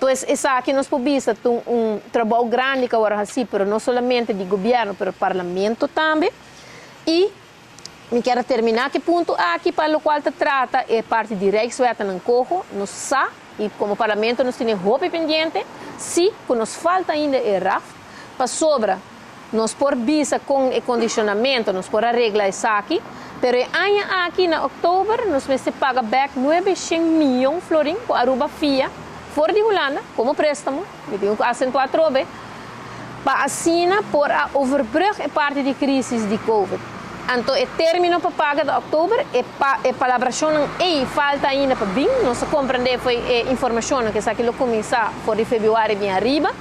Pues esaki nos por bisa ta un trabou grandi ku awor asina, pero no solamente di gobièrnu, pero parlamento tambe. I mi ke terminá ku e punto aki pa loke ta trata e parti di Rijkswet en coho, nos sa i komo parlamento nos tin hopi pendiente, si ku nos falta ainda e RAF, pasobra nos por bisa ku e kondishonamentu, nos por regla esaki, pero aña aki na òktober nos mester paga bèk 900 mion florin ku Aruba a fia for di Hulanda komo préstamo, mi tin ku asentuá trobe, pa asina por a overbrug e parti di krísis di COVID. Anto, e término pa paga di òktober e pa e palabrashon ei falta ainda pa bin, nos a komprondé for di informashon ku esaki lo kuminsá for di febrüari bin ariba,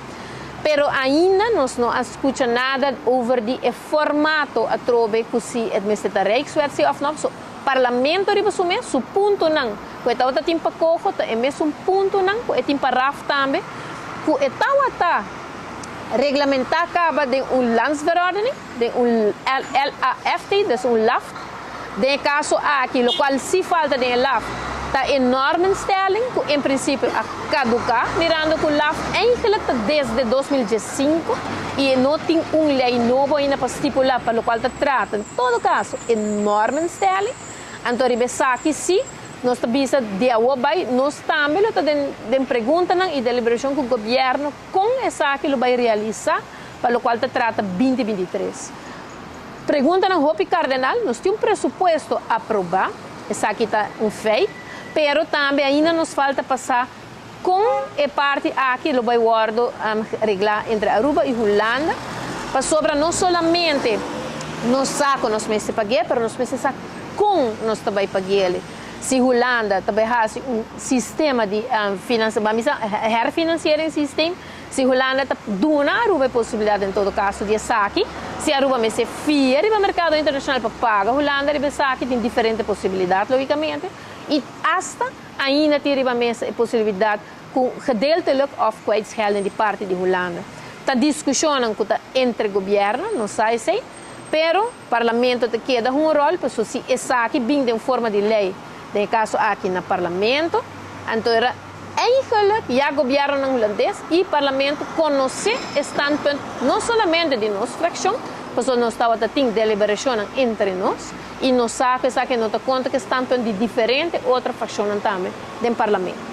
pero ainda nos no a skucha nada over di e formato atrobe ku si e mester ta Rijkswet si òf no. So, parlamento riba su mes, su puntonan, ku e tabata tin pa coho, ta e mesun puntonan, ku e tin pa RAF tambe, ku e tabata reglamentá kaba den un landsverordening, den un LAFT, dus un LAFT. Den kaso aki, lokual si falta den LAFT, ta e normenstelling, ku en prinsipio a kaduká, mirando ku LAFT eigenlijk ta desde 2015 i no tin un lei nobo ainda pa stipulá pa lokual ta trata. En todo kaso, e normenstelling, anto riba esaki si, nos ta bisa di awor bai, nos tambe ta den pregunta i deliberashon ku gobièrnu kon esaki lo bai realisá pa lokual ta trata 2023. Preguntanan hopi kardinal, nos tin un presupuesto aprobá, esaki ta un feit, pero tambe ainda nos falta pasa kon e parti aki lo bai wòrdu reglá entre Aruba i Hulanda, pasobra no solamente nos sa ku nos mester paga, pero nos mester sa kon nos ta bai pag'é. Si Hulanda ta bai hasi un sistema di financiering, herfinancieringssysteem, si Hulanda ta duna Aruba e posibilidat en todo kaso di esaki, si Aruba mester fia riba merkado internashonal pa paga Hulanda riba esaki, tin diferente posibilidat lógikamente, i hasta ainda tin riba mesa e posibilidat ku gedeeltelijk of kwijtschelding di parti di Hulanda. Ta diskushon ku ta entre gobièrnu, no sa esei, pero parlamento ta keda un ròl, pasobra si esaki bin den forma di lei, den kaso aki na parlamento, anto era eigenlijk ja gobièrnu hulandes i parlamento konosé standpunt no solamente di nos frakshon, pasobra nos tabata tin deliberashon entre nos i nos sa ku esaki no ta konta ku standpunt di diferente otro frakshon tambe den parlamento.